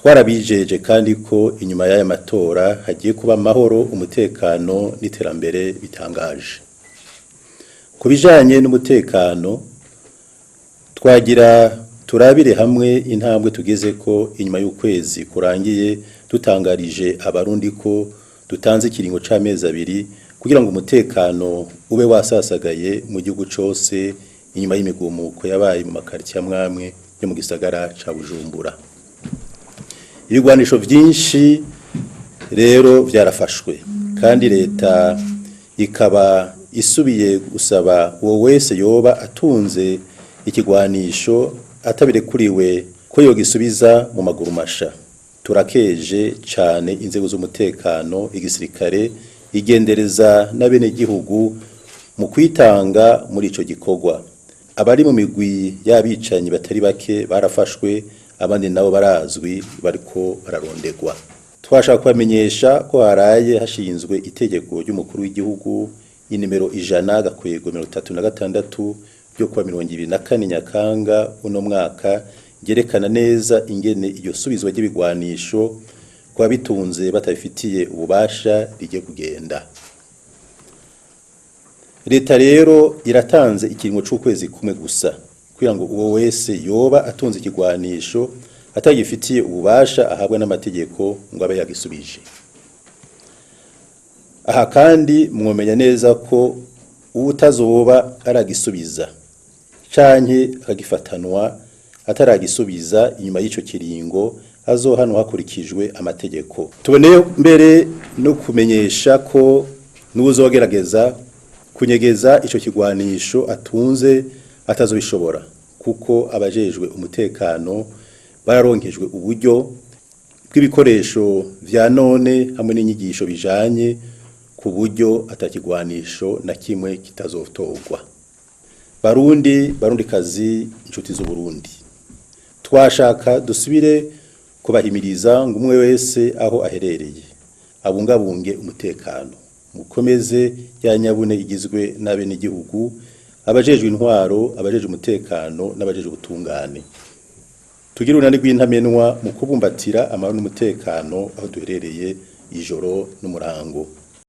Twarabijeje kandi ko inyuma y'aya matora hagiye kuba amahoro, umutekano n'iterambere bitangaje. Ku bijanye n'umutekano, twagira turabire hamwe intambwe tugeze ko inyuma y'ukwezi kurangiye dutangarije Abarundi ko dutanze ikiringo c'amezi 2 kugira ngo umutekano ube wasasagaye mu gihugu cose inyuma y'imigumuko yabaye mu makaritiye amwamwe yo mu gisagara ca Bujumbura. Ibigwanisho vyinshi rero vyarafashwe, kandi leta ikaba isubiye gusaba uwo wese yoba atunze ikigwanisho atabirekuriwe ko yogisubiza mu maguru masha. Turakeje cane inzego z'umutekano, igisirikare, igendereza n'abenegihugu mu kwitanga muri ico gikorwa. Abari mu migwi y'abicanyi batari bake barafashwe, abandi nabo barazwi bariko bararondegwa. Twashaka kubamenyesha ko haraye hashinzwe itegeko ry'umukuru w'igihugu inimero 100-36 ryo kuwa 24 Nyakanga uno mwaka, ryerekana neza ingene iryo subizwa ry'ibigwanisho kwa bitunze batabifitiye ububasha rigiye kugenda. Leta rero iratanze ikiringo c'ukwezi kumwe gusa kugira ngo uwo wese yoba atunze ikigwanisho atagifitiye ububasha ahabwa n'amategeko ngo abe yagisubije. Aha kandi mwomenya neza ko uwutazoba aragisubiza canke akagifatanwa ataragisubiza inyuma y'ico kiringo azohanwa hakurikijwe amategeko. Tuboneye mbere no kumenyesha ko n'uwuzogerageza kunyegeza ico kigwanisho atunze atazobishobora, kuko abajejwe umutekano bararonkejwe uburyo bw'ibikoresho vya none hamwe n'inyigisho bijanye, ku buryo atakigwanisho na kimwe kitazotorwa. Barundi, Barundikazi, inshuti z'Uburundi, twashaka dusubire kubahimiriza ngo umwe wese aho aherereye abungabunge umutekano, mukomeze ya nyabune igizwe n'abenegihugu, abajejwe intwaro, abajejwe umutekano n'abajejwe ubutungane. Tugire urunani rw'intamenwa mu kubumbatira amahoro n'umutekano aho duherereye ijoro n'umurango.